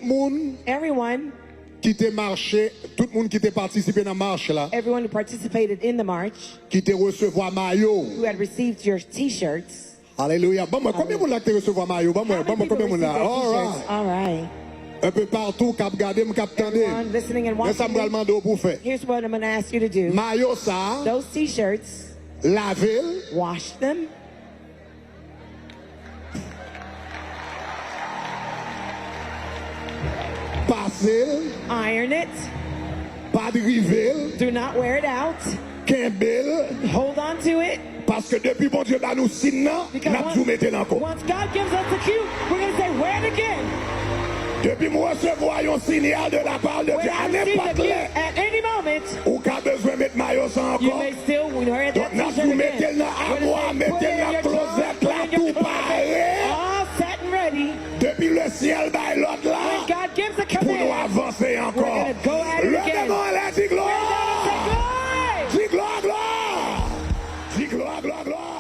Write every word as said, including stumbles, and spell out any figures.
Moun Everyone, ki te mache, tout moun ki te patisipe nan mach la, everyone who participated in the march, ki te resevwa mayo. Who had received your T-shirts. Alelouya. Ban mwen, konbyen moun la ki te resevwa mayo? Ban mwen, ban mwen, konbyen moun la? All right. All right. Un peu partout, k ap gade m, k ap tande. Everyone listening and Men sa m watching pral me, mande w pou w fè. Here's what I'm going to ask you to do. Mayo sa, Those T-shirts, lave l, wash them, pase l, iron it. pa drive l, Do not wear it out. Kenbe l. Hold on to it. Paske depi Bondye ba nou siy nan, n ap di w mete l ankò. Once God gives us the cue, we're going to say, "Wear it again." Depi m resevwa yon sinyal de la part de Dieu, a nenpòt lè, At any moment, ou ka bezwen met mayo sa ankò. You may still wear that T-shirt again. Donk, n ap di w mete l nan amwa, mete l nan klozèt la, tou pare. All set and ready. Depi lesyèl bay lòd la, When God gives a pou nou command, avanse ankò. We're gonna go at it again. Leve men w anlè, di glwa! Say, "Glory!" Di glwa, glwa! Di glwa, glwa, glwa!